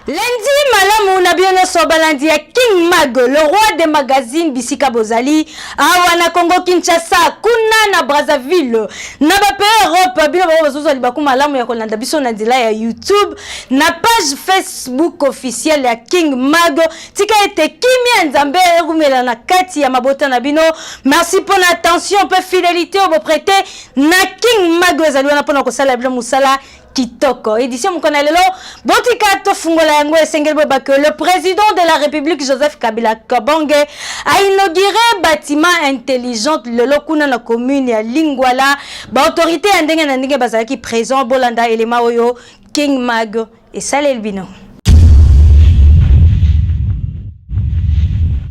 Lundi malamu na bino nyonso balandi ya King Mag, le roi des magazines bisika bozali awa na Congo Kinshasa, kuna na Brazzaville, na ba pays Europe, bino bango bazozwa libaku malamu ya kolanda biso na nzela ya YouTube, na page Facebook officielle ya King Mag. Tika ete kimia ya Nzambe erumela na kati ya mabota na bino. Merci pour la attention pe fidélité oyo boprete na King Mag ezali wana mpona kosala bino mosala kitoko. Édition mokolo na lelo botika tofungola yango. Esengeli boyeba que le président de la République Joseph Kabila Kabange a inauguré bâtiment intelligente lelo kuna na commune ya Lingwala. Baautorité ya ndenge na ndenge bazalaki présent. Bolanda elema oyo King Mag esaleli bino.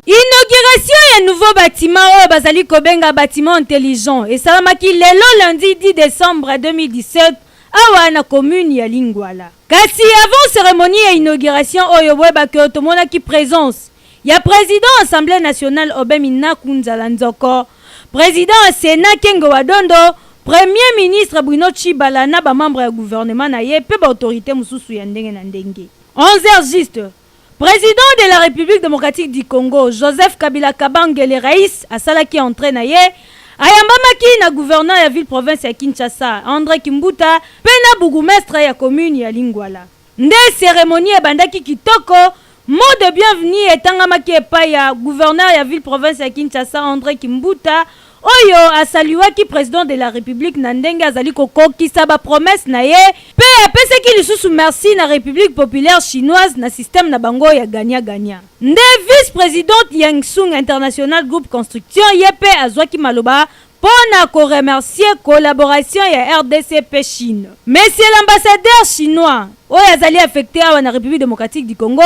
Inauguration ya nouveau bâtiment oyo bazali kobenga bâtiment intelligent esalamaki lelo lundi 10 décembre 2017 awa na commune ya Lingwala. Kasi avant cérémonie ya inauguration oyo, boyebaki oyo tomonaki présence ya président Assemblée nationale Aubin Minaku Nzala Nzoko, président ya Sénat Kengo Wadondo, premier ministre Bruno Tshibala na bamembre ya gouvernement na ye mpe baautorité mosusu ya ndenge na ndenge. 11 heures juste, président de la République démocratique du Congo Joseph Kabila Kabange le Raïs asalaki entrée na ye. Ayambamaki na gouverneur ya ville province ya Kinshasa André Kimbuta mpe na bourgmestre ya commune ya Lingwala. Nde cérémonie ebandaki kitoko. Mot de bienvenue etangamaki epai ya gouverneur ya ville province ya Kinshasa André Kimbuta, oyo asaluaki président de la République na ndenge azali kokokisa bapromesse na ye, mpe apesaki lisusu merci na République populaire chinoise na système na bango ya gagnant-gagnant. Nde vice-présidente Yangsung International Group Construction ye mpe azwaki maloba mpo na koremercier collaboration ya RDC mpe Chine. Monsieur l'ambassadeur chinois oyo azali affecté awa na République démocratique du Congo,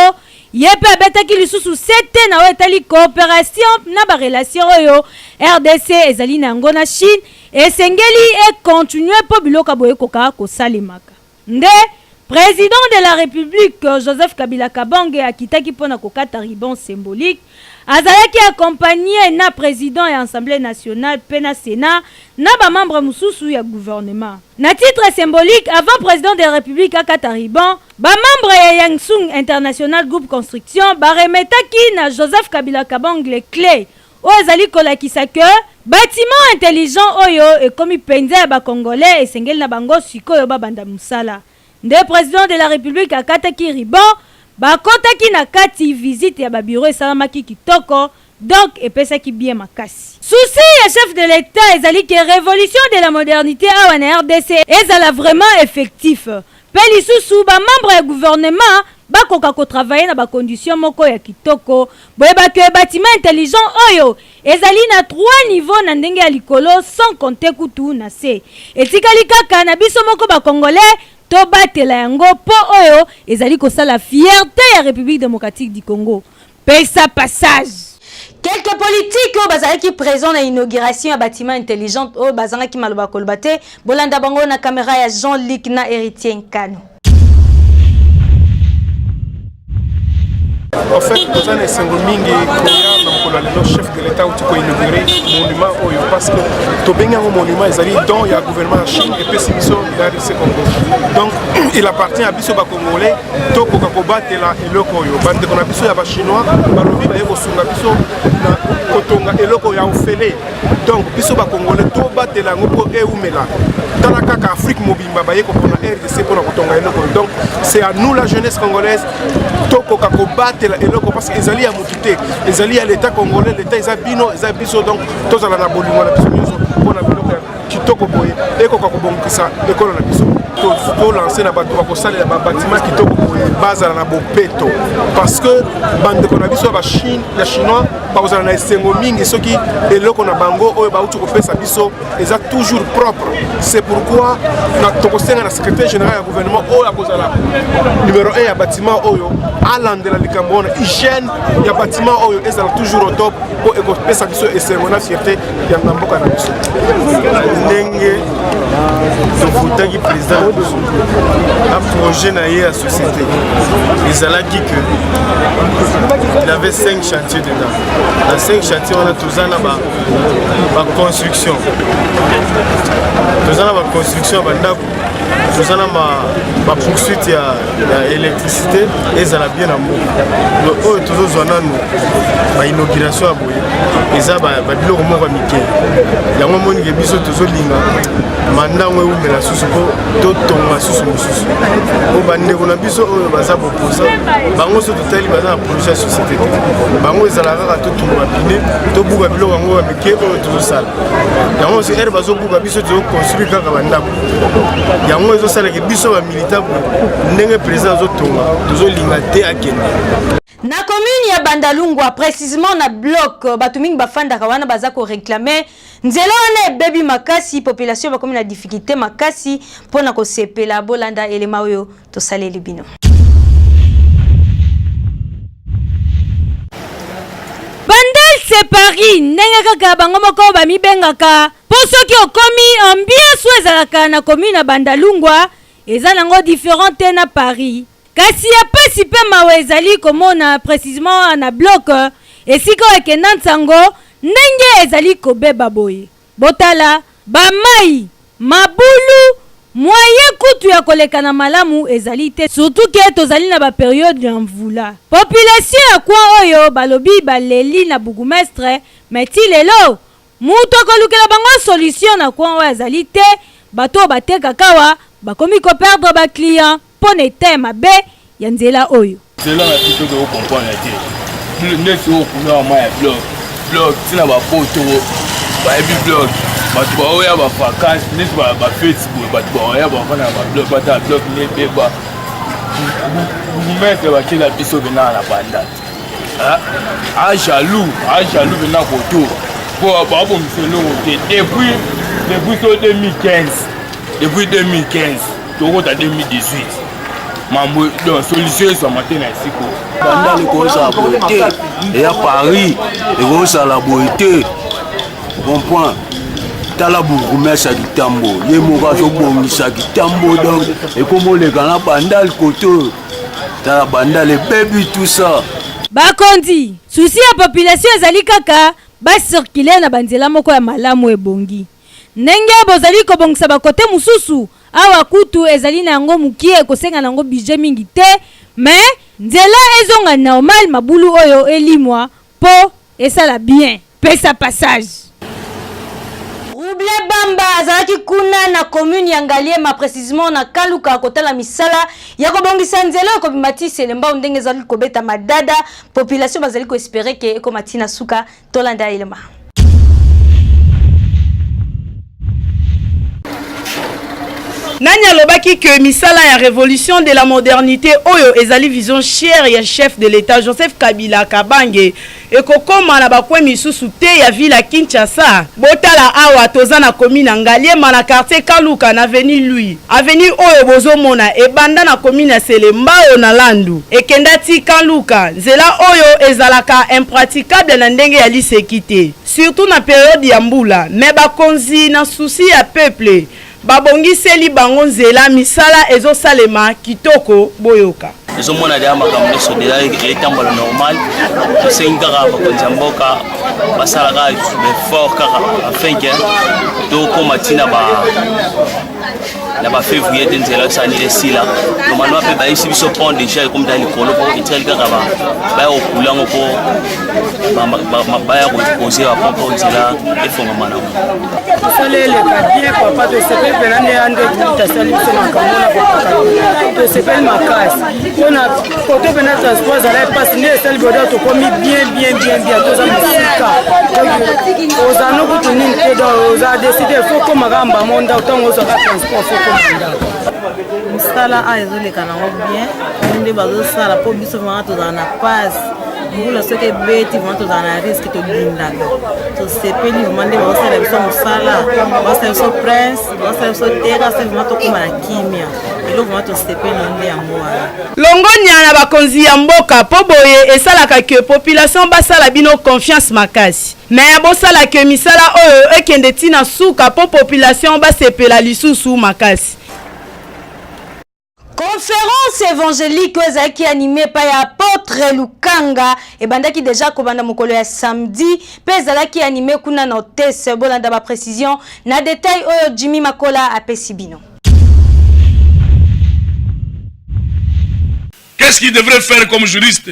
ye mpe abetaki lisusu sete na oyo etali coopération na barelation oyo RDC ezali na yango na Chine, esengeli econtinue mpo biloko boye ekoka kosalemaka. Nde président de la République Joseph Kabila Kabange akitaki mpona kokata ruban symbolique. Azalaki accompagné na président ya Assemblée nationale mpe na Sénat na bamembre mosusu ya gouvernement. Na titre symbolique, avant président de la République akata ruban, bamembre ya Yangsung International Group Construction baremetaki na Joseph Kabila Kabange clé oyo ezali kolakisa ke bâtiment intelligent oyo ekomi mpenza ya bacongolais, esengeli na bango sikoyo babanda mosala. Nde président de la République akataki ruban, bakɔtaki na kati. Visite ya babureau esalamaki kitoko, donc epesaki bien makasi. Souci ya chef de l'État ezali ke révolution de la modernité awa na RDC ezala vraiment effectif, mpe lisusu bamembre ya gouvernement bakoka kotravailler na bacondition moko ya kitoko. Boyebaki oyo bâtiment intelligent oyo ezali na 3 niveau na ndenge ya likolo, sans compter kutu na se. Etikali kaka na biso moko bacongolais tobatela yango, mpo oyo ezali kosala fierté ya République démocratique du Congo. Pesa passage. Quelques politiques oyo bazalaki présent na inauguration ya bâtiment intelligent oyo bazangaki maloba koloba te. Bolanda bango na caméra ya Jean-Luc na Héritier Nkano. En fait, toza na esengo mingi koya na mokolo ya lelo. Chef de l'État auti koinaugure monument oyo, parce que tobengi yango monument, ezali don ya gouvernement ya Chine epesi biso na RDC Congo. Donc il appartient à biso bacongolais tokoka kobatela eloko oyo. Bandeko na biso ya bachinois balobi baye kosunga biso na kotonga eloko ya ofele. Donc biso bacongolais tobatela yango mpo eumela. Tala kaka Afrique mobimba baye kopona RDC mpona kotonga eloko oyo. Donc c'est à nous, la jeunesse congolaise, tokoka kobatela eloko, parce que ezali ya motu te, ezali ya l'État congolais. L'État eza bino, eza biso. Donc tozala na bolingo na biso nyonso mpona biloko ya kitoko boye ekoka kobongisa ekolo na biso. Tolance na bato bakosalela babatima kitoko boye bazala na bopeto, parce que bandeko na biso ya bachine, ya chinois, bakozala na esengo mingi soki eloko na bango oyo bauti kopesa biso eza toujours propre. C'est pourquoi tokosenga na secrétaire général ya gouvernement oyo akozala numéro 1 ya bâtiment oyo alandela likambo wana, hygiène ya bâtiment oyo ezala toujours au top, mpo ekopesa biso esengo na fierté ya na mboka na biso. Ndenge tovotaki président na biso na projet na ye ya société ezalaki que il avait cinq chantiers dedans. Na cinq chantiers wana, toza na baconstruction, toza na baconstruction ya bandako. Toza na bapoursuite ya électricité ezala bien na mboka. Oyo tozozwa nanu bainauguration ya boye eza babiloko moko ya mike. Yango monike biso tozolinga manda yango ewumela susu mpo totonga susu mosusu, mpo bandeko na biso oyo baza boposa bango so totali baza na projet ya société te. Bango ezala kaka totumba bapine, tobuka biloko yango ya mike oyo tozosala yango. So ere bazobuka, biso tozoconstruire kaka bandako. Yango ezosalaka biso bamilita boye, ndenge président azotonga, tozolinga te akende. Na commune ya Bandalungwa, précisément na bloc, bato mingi bafandaka wana baza koréclamer nzela wana ebebi makasi. Population bakomi na difficulté makasi mpona kosepela. Bolanda elema oyo tosaleli bino. Bandal, c'est Paris, ndenge kaka bango moko bamibengaka, mpo soki okomi, ambiance oyo ezalaka na commune ya Bandalungwa eza nango différent te na Paris. Kasi ya pasi mpe mawa ezali komona, précisément na bloc esika oyo ekenda nsango, ndenge ezali kobeba boye. Botala bamai, mabulu, moyen kutu ya koleka na malamu ezali te, surtout ke tozali na bapériode ya mvula. Population ya coin oyo balobi baleli na bourgmestre, mais ti lelo moto akolukela bango solution na coin oyo azali te. Bato oyo batekaka awa bakomi koperdre baclient mpo na état ya mabe ya nzela oyo. Nzela na biso tokokomprendre te ndeti oyo kuna ya mai ya bloc. Bloc ntina bapoto bayebi bloc, bato baoya bavacance neti bafeti boye, bato baoya bavanda na babloc, batala bloc nde ebeba. Bourgmestre bakela biso pena na banda ajaloux, ajaloux pena koto po babongisa eloko te depuis so 2015, depuis 2015 tokota 2018, mambo donc solution ezwama te na esiko. Bandal ekozala boye te, eya Paris ekozala boye te, comprend. Tala bourgmestre ya Kitambo, ye moko azobongisa Kitambo, donc ekomoleka na Bandal kote oyo. Tala Bandal ebebi, tout ça. Bakonzi, souci ya population ezali kaka bacirculer na banzela moko ya malamu ebongi. Ndenge bozali kobongisa bakote mosusu awa, kutu ezali na yango mokie, ekosenga na yango budget mingi te, mais nzela ezonga normal, mabulu oyo elimwa mpo esala bien, pesa passage. Rouble Bamba azalaki kuna na commune ya Ngaliema, précisément na Kaluka, kotala misala ya kobongisa nzela oyo ekobima ti Selembao, ndenge ezali kobeta madada. Population bazali koespérer ke ekoma ntina suka. Tolanda elema. Nani alobaki ke misala ya révolution de la modernité oyo ezali vision chère ya chef de l'État Joseph Kabila Kabange ekokóma na bacoin misusu te ya ville ya Kinshasa? Botala awa, toza na commune ya Ngaliema, na quartier Kaluka, na avenue Louis. Avenue oyo bozomona ebanda na commune ya Selembao na Landu, ekenda ti Kaluka. Nzela oyo ezalaka impraticable na ndenge ya liseki te, surtout na période ya mbula, mais bakonzi na souci ya peuple babongiseli bango nzela. Misala ezosalema kitoko, boyoka. Ezomona deya makambo nyonso deja etambola normal. Tosengi kaka bakonzi ya mboka basala kaka effort kaka afin ke tokóma ntina ba na bafévrier te, nzela osala nini esila. Normalement mpe bayebisi biso pont déjà ekomi da likolo, mpo etikali kaka baya kokula yango, mpo baya kopose bapont mpo nzela efongama nango. Mosala eleka bien, papa. Tosepeli mpena nde ya nde tasali biso makambo na kopaka. Tosepeli makasi mpona koto mpena transport ezala epasi, nde esali boda tokomi bien, bien, bien, bien. Toza mosika, oza no kutu nini te, donc oza décide faut koma kaka mbamo ndako. Ntango ozwaka transport, faut koma ndako. Mosala awa ezoleka nango bien nde bazosala, mpo biso vraiment tozala na pasi. Mbula soki ebeti, vraiment tozala na risque, todindaka. Tosepeli vraiment nde bazosala biso mosala, bazosala biso prince, bazosala biso terrasse, vraiment tokóma na kimia. Eloko vraiment tosepeli na nde yango wana. Longonia na bakonzi ya mboka, mpo boye esalaka ke population basala bino confiance makasi. Me bosala ke misala oyo ekende ntina suka mpo population basepela lisusu makasi. Conférence évangélique oyo ezalaki animé epai ya apôtre Lukanga ebandaki déjà kobanda mokolo ya samedi mpe ezalaki animé kuna na hôtesse. Bolanda baprécision na détail oyo Jimmy Makola apesi bino. Qu'est-ce qu'il devrait faire comme juriste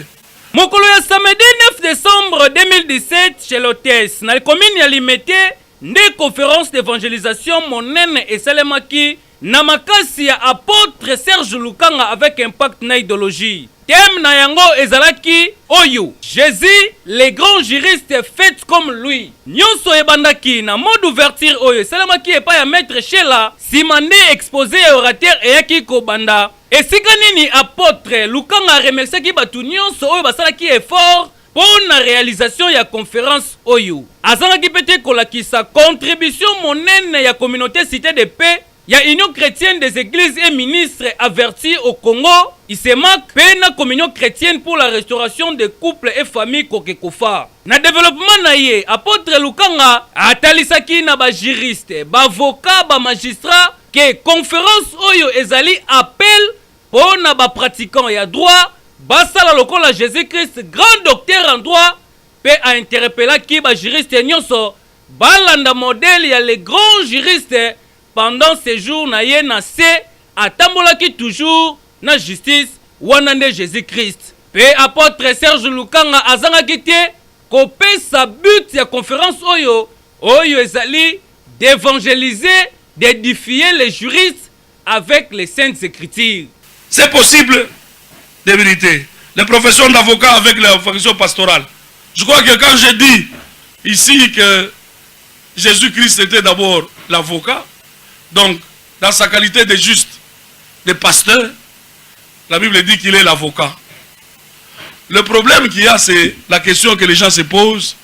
Mokolo ya samedi 9 decembre 2017 chez l'hôtesse na commune ya Limete nde conference d'evangelisation monene esalemaki na makasi ya apotre Serge Lukanga avec impact na idologie. Thème na yango ezalaki oyo, Jesus le grand juriste faites comme lui. Nionso ebandaki na mot d'ouverture oyo esalemaki epai ya maitre Shela, sima nde expose ya orateur eyaki kobanda. Esika nini apotre Lukanga a remerciaki batu nionso oyo basalaki effort po na realisation ya conference oyo. Azangaki pe te kolakisa contribution monene ya communaute Cite de Paix ya Union Chretienne des Eglises et Ministres Avertis au Congo, UCEMAC, pe na Communion Chretienne pour la Restauration des Couples et Familles, Cokecofa. Na developpement na ye, Apotre Lukanga atalisaki na ba juristes, ba avocats, ba magistrats que conference oyo ezali appel po na ba pratiquants ya droit basala lokola Jesus-Christ grand docteur en droit pe a interpellaki ba juristes nionso balanda modèle ya le grand juriste pendant sejour na ye na se atambolaki toujours na justice wana nde Jesus Christ. Pe apotre Serge Lukanga azangaki te kopesa but ya conference oyo, oyo ezali d'evangeliser, d'edifier les juristes avec les saintes ecritures. C'est possible de militer. Les professions d'avocat avec la fonction pastorale. Je crois que quand je dis ici que Jésus-Christ était d'abord l'avocat, donc dans sa qualité de juste, de pasteur, la Bible dit qu'il est l'avocat. Le problème qu'il y a, c'est la question que les gens se posent.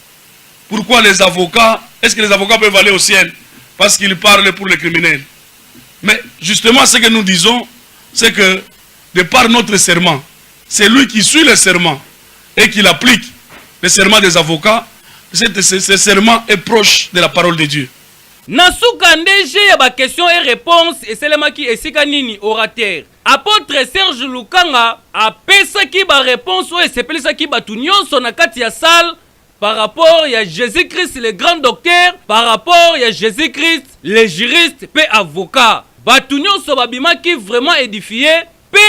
Pourquoi les avocats, est-ce que les avocats peuvent aller au ciel Parce qu'ils parlent pour les criminels. Mais justement, ce que nous disons, c'est que de par notre serment, c'est lui qui suit le serment et qui l'applique, le serment des avocats, ce serment est proche de la parole de Dieu. Na suka nde jeu ya ba questions et reponses esalemaki esika nini orateur Apotre Serge Lukanga apesaki ba reponses oyo esepelisaki batu nionso na kati ya salle par rapport ya Jesus Christ le grand docteur, par rapport ya Jesus Christ le juriste pe avocat. Batu nionso babimaki vraiment edifier pe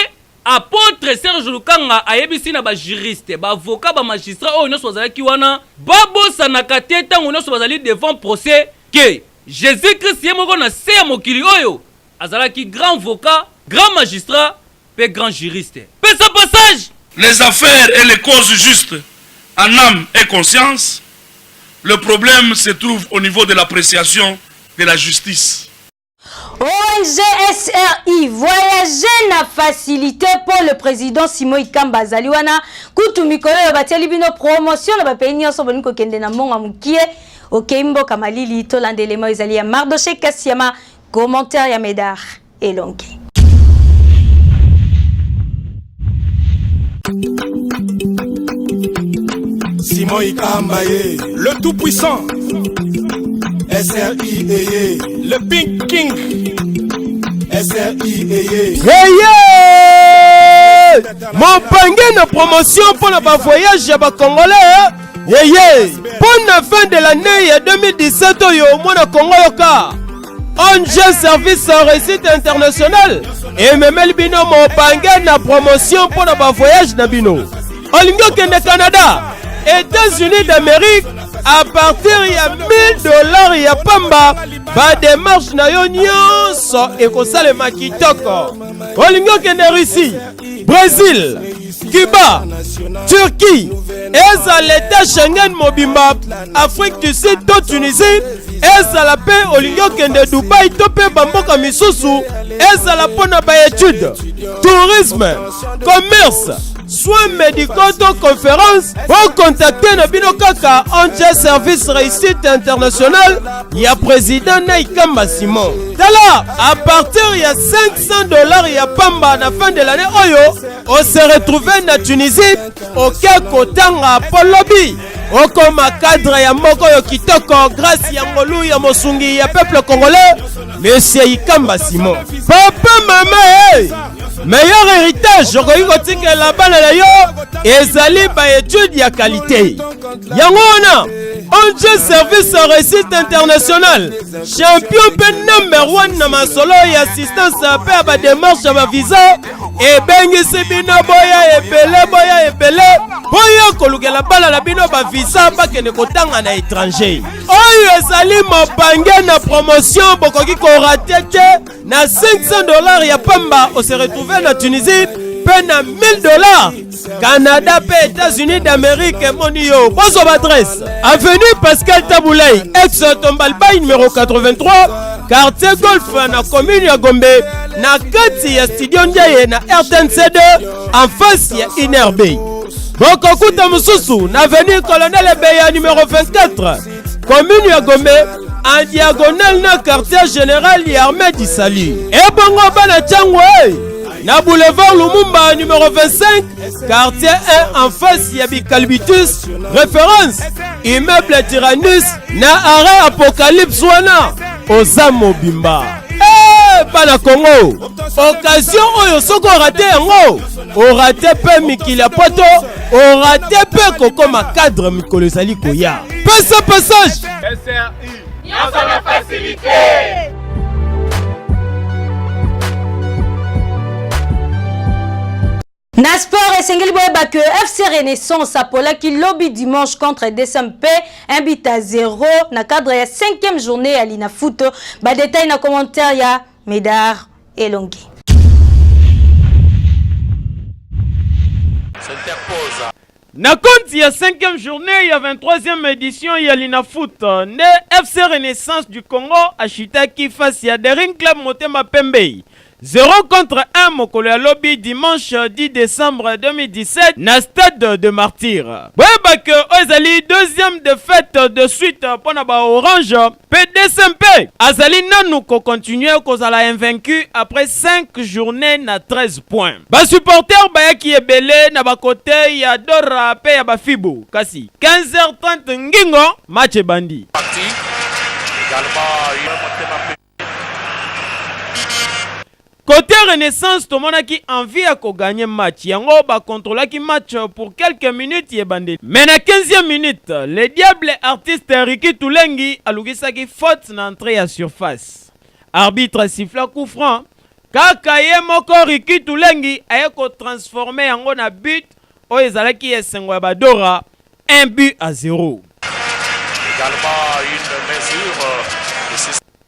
Apotre Serge Lukanga ayebisi na ba juristes, ba avocats, ba magistrats oyo nionso bazalaki wana babosanaka te tango nionso bazali devant procès que Jesus Christ ye moko na se ya mokili oyo azalaki grand vocat, grand magistrat pe grand juriste. Pesa passage! Les affaires et les causes justes en âme et conscience, le problème se trouve au niveau de l'appréciation de la justice. ONG SRI voyager na facilité pour le président Simon Ikamba azali wana kutu mikolo oyo batieli bino promotion na ba pays nyonso bolingi kokende na mbongo ya mokie okei mboka malili tolanda elema ezali ya Mardoche Kasiama commentaire ya Medard Elongi. Simon Ikamba ye, le tout puissant. SRI eye, le Pink King. SRI eye. Hey, hey! Mopange na promotion mpo na ba voyage ya ba congolais yeye mpo na fin de l'année ya 2017 oyo mwana kongo yoka ONG Service Réussite Internationale ememeli bino mobange na promotion mpo na bavoyage na bino. Olingi okende Canada, États-Unis d'Amérique à partir ya 1000 dollars ya pamba, ba démarche na yo nyonso ekosalema kitoko. Olingi okende Russie, Brésil, Cuba, Turquie, ezala eta Schengen mobimba, Afrique du Sud to Tunisie, ezala mpe olingi okende Dubai to mpe bamboka misusu, ezala mpo na baetude, tourisme, commerce, soins médicaux to conférence, bokontakte na bino kaka ONG Service Réussite Internationale ya président Naikamba Simon. Tala, à partir ya 500 dollars ya pamba na fin de l'année oyo, o se retrouver na Tunisie, oke kotanga po lobi okoma cadre ya moko oyo kitoko grâce ya ngolu ya mosungi ya peuple congolais monsieur Ikamba Simon. Papa mama hey! Meilleur héritage okoki kotikela bana na yo ezali baetude ya kalite. Yango wana ONG Service Réussite International champion mpe number one na masolo ya assistance mpe ya bademarche ya bavisa ebengisi bino boya ebele boya ebele boya kolukela bana na bino bavisa bakende kotanga na étranger. Oyo ezali mobange na promotion bokoki korate te na 500 dollars ya pamba ose retrouve na Tunisie mpe na 1000 dollars Canada mpe États-Unis d'Amérique emoni yo bozwa badresse avenue Pascal Tabulay ex Tombalbay numéro 83 quartier Golf na commune ya Gombe na kati ya studio Ndiaye na RTNC 2 en face ya INRB bokokuta mosusu na avenue Colonel Ebeya numéro 24 commune ya Gombe en diagonale na quartier général ya armée du salut ebongo bana Tshangu e na boulevard Lumumba numéro 25 quartier 1 en face ya Bicalbitus référence immeuble Tyrannus na arrêt Apocalypse wana oza mobimba hey, bana Congo occasion oyo soki orate yango orate mpe mikili ya poto orate mpe kokoma cadre mikolo ezali koya pesa passage SRI nyonso na facilité. Na sport esengeli boyeba que FC Renaissance apolaki lobi dimanche contre DSMP 1 but à 0 na cadre ya 5e journée ya Linafoot. Ba détails na commentaire ya Medard Elongi. Na compte ya 5e journée ya 23e édition ya Linafoot nde FC Renaissance du Congo achitaki face ya Daring Club Motema Pembe 0 contre 1 mokolo ya lobi dimanche 10 décembre 2017 na stade de Martyrs. Boyeba ke oyo ezali deuxième défaite de suite mpo na ba Orange mpe DCMP azali nanu ko continuer kozala invaincu après 5 journées na 13 points. Ba supporters bayaki ebele na ba cote ya Dora mpe ya Bafibu kasi 15h30 ngingo match ebandi. Cote Renaissance tomonaki envie ya ko gagner match yango ba controlaki match pour quelques minutes ya ebandeli mais na 15e minute le diable artiste Ricky Tulengi alukisaki faute na entree ya surface arbitre siffla coup franc kaka ye moko Ricky Tulengi aye ko transformer yango na but oyo ezalaki esengo ya ba Dora 1 but à 0.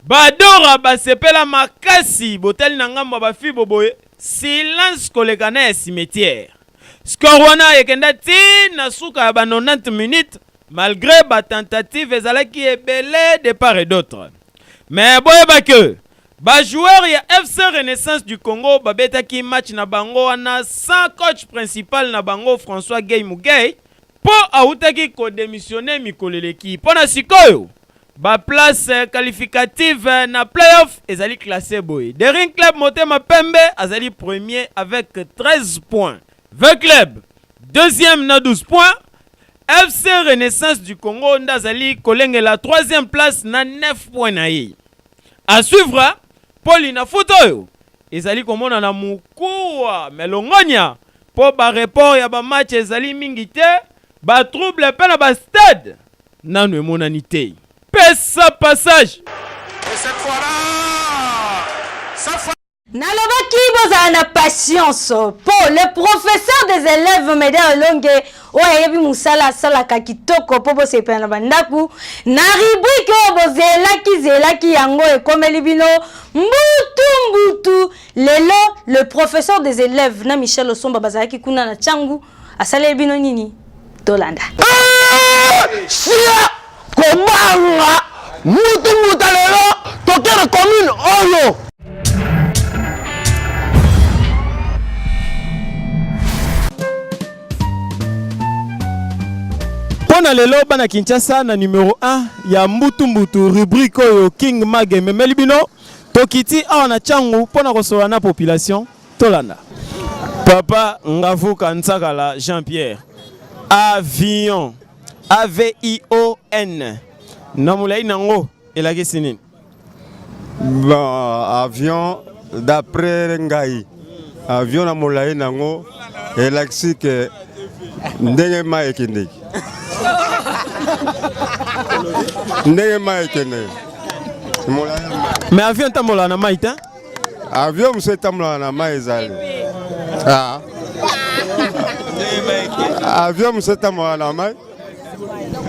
Ba Dora basepela makasi botali na ngambo ya ba Fibo boye silence koleka na ya cimetière. Score wana ekenda ti na suka ya ba 90 minutes malgre ba tentatives ezalaki ebele de part et d'autre. Mais boyeba que ba joueurs ya FC Renaissance du Congo babetaki match na bango wana sans coach principal na bango François Guy Mugey mpo awutaki ko demissionner mikolo eleki. Mpo na sikoyo ba places qualificatives na play-off ezali classe boye. Daring Club Motema Pembe azali premier avec 13 points. V Club deuxième na 12 points. FC Renaissance du Congo nde azali kolengela troisième place na 9 points na ye. À suivre poli na foot oyo ezali komonana mokuwa me longonya mpo ba report ya ba match ezali mingi te, ba trouble mpe na ba stade nanu emonani te. Pesa passage. Nalobaki bozala na patience po le professeur des élèves Medard Elonge oyo ayebi mosala asalaka kitoko po bosepela na bandako na rubrique oyo bozelaki zelaki yango ekomeli bino mbutu mbutu lelo le professeur des élèves na Michel Osomba bazalaki kuna na Tshangu asaleli bino nini tolanda. Sia kobanga mutu muta lelo tokende commune oyo. Mpo na lelo bana Kinshasa na numero 1 ya mbutu mbutu rubrique oyo King Mag ememeli bino tokiti awa na Tshangu mpo na kosolola na population tolanda. Papa Ngavuka Nsakala Jean-Pierre avion AVION na molai nango elakisi nini? Bon, avion d'après ngai. Avion na molai nango elakisi ke ndenge mai ekendeki. Ndenge mai ekendeki. Molai. Mais avion etambolaka na mai te? Avion mosusu etambolaka na mai ezali. Ah. Avion mosusu etambolaka na mai.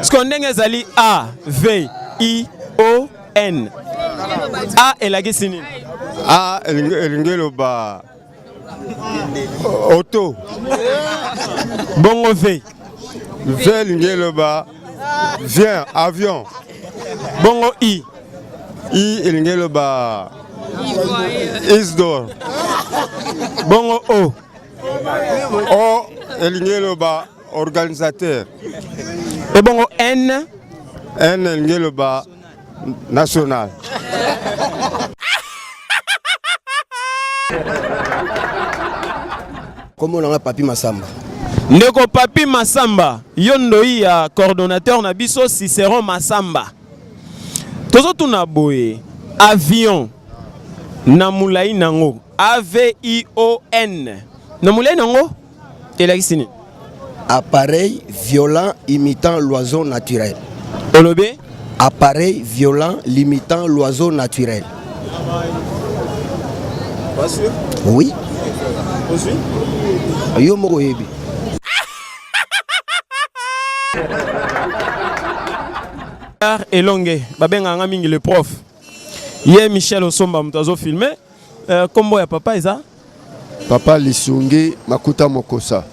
Sikoyo ndenge ezali A V I O N. A elakisi nini? A elingi eloba auto. Bongo V. V elingi eloba vient avion. Bongo I. I elingi eloba Isidore. Bongo O. O elingi eloba organisateur. Ebongo N. N elingi eloba national. Kombo na nga Papi Masamba. Ndeko Papi Masamba, yo ndoi ya coordonnateur na biso Ciceron Masamba. Tozotuna boye, avion na molai nango AVION na molai nango elakisi nini? Appareil violent imitant l'oiseau naturel. Olobi? Appareil violent limitant l'oiseau naturel. Pas sûr? Oui. Ozwi? Yo moko oyebi. Elonge babengaka nga mingi le prof. Ye Michel Osomba moto azo filmer. Euh, kombo ya papa eza? Papa Lisungi Makuta Mokosa.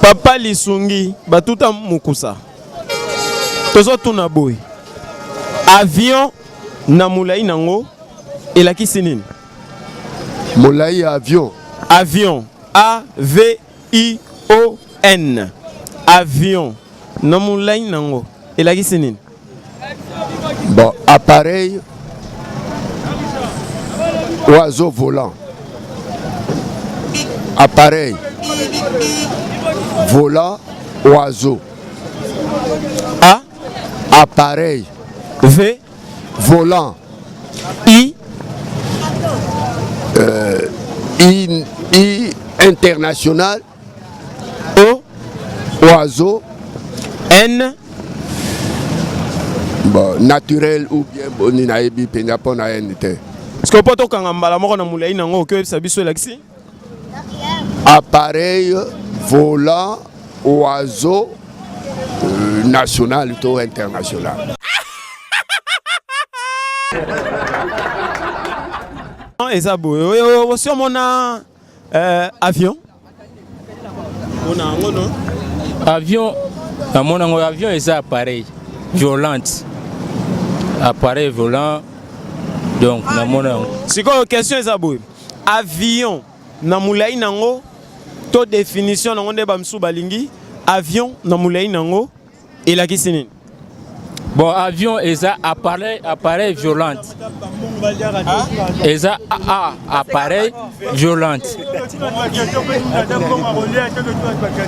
Papa Lisungi Batuta Mokusa. Tozotuna boye. Avion na molai nango elakisi nini? Molai ya avion. Avion A V I O N. Avion na molai nango elakisi nini? Bon, appareil oiseau volant. Appareil volant oiseau. A appareil V volant. I euh, I, I international. O oiseau. N bon, naturel ou bien boni nayebi mpenza mpo na N te. Sikoyo mpo tokanga mbala moko na molai na yango okoki oyebisa biso elakisi? Appareil volant oiseau euh, national to international. Eza boye osi omona Euh, avion Mona yango no? Avion namona yango avion eza appareil violente. Appareil volant donc namona yango. Sikoyo question eza boye. Avion na molai nango to définition nango nde ba misusu balingi avion na molai nango elakisi nini? Bon, avion eza appareil appareil violente. Eza a appareil violente.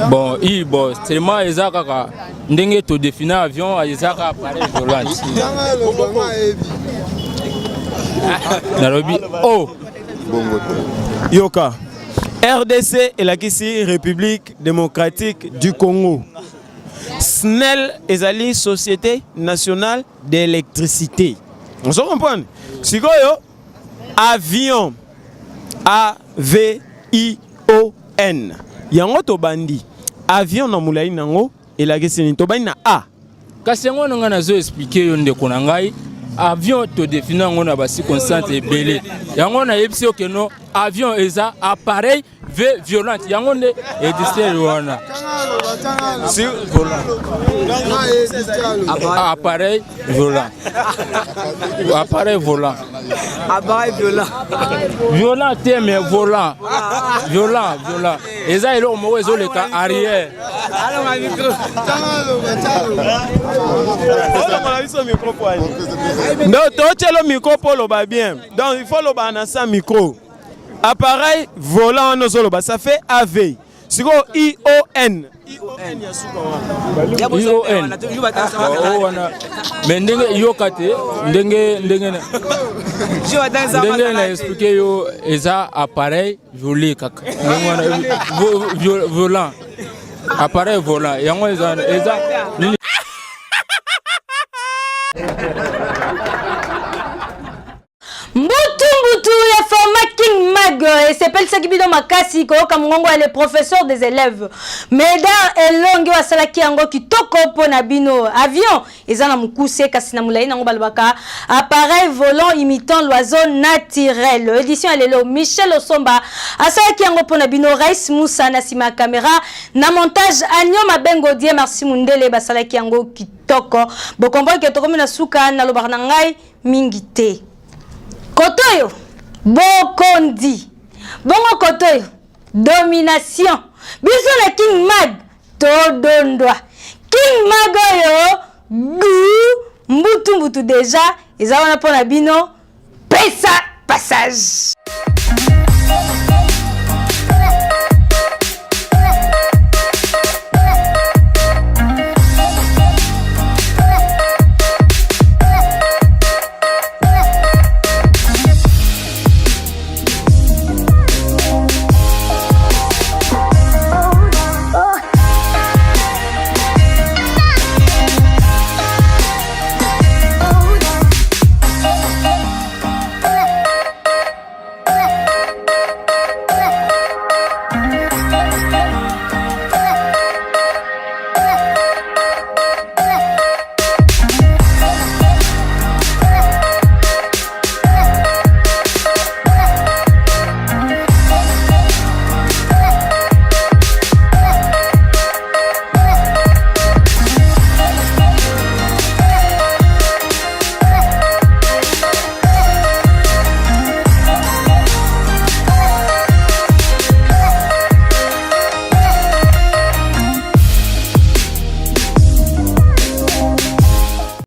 Bon, i bon, seulement eza kaka ndenge to définir avion eza kaka appareil violente. Nalobi oh bongo te. Yoka. RDC elakisi République démocratique du Congo. SNEL ezali Société nationale d'électricité. Ozo comprendre? Sikoyo avion A V I O N. Yango tobandi avion na molai nango elakisi nini? Tobandi na A. Kasi yango wana ngai nazo expliquer yo ndeko na ngai avion to définir yango na ba circonstances ebele. Yango nayebisi yo que no avion eza appareil V violente yango nde edistraire wana si volant appareil volant appareil volant appareil volant violent te mais volant violent violent eza eloko moko ezoleka arrière olongola biso micro po ani ndo totyelo micro mpo oloba bien donc il faut oloba na sans micro Appareil volant wana ozoloba ça fait AV. Sikoyo ION. ION. Oh, wana mais ndenge yoka te ndenge ndenge na ndenge na expliquer yo eza appareil violé kaka ndenge wana volant appareil volant yango eza eza nini. Mbutu mbutu ya format King Mag esepelisaki bino makasi koyoka mongongo ya le professeur des élèves Medard Elongi oyo asalaki yango kitoko mpo na bino. Avion eza na mokuse kasi na molai nango balobaka appareil volant imitant l'oiseau naturel. Edition ya lelo Michel Osomba asalaki yango mpo na bino, Rais Moussa na nsima ya kamera na montage, Agno Mabengo Die Merci Mundele basalaki yango kitoko. Bokomprendre ke tokomi na suka, nalobaka na ngai mingi te. Koto oyo bokondi bongo, koto oyo domination. Biso na King Mag todondwa King Mag oyo gu mbutu mbutu deja eza wana mpo na bino. Pesa passage.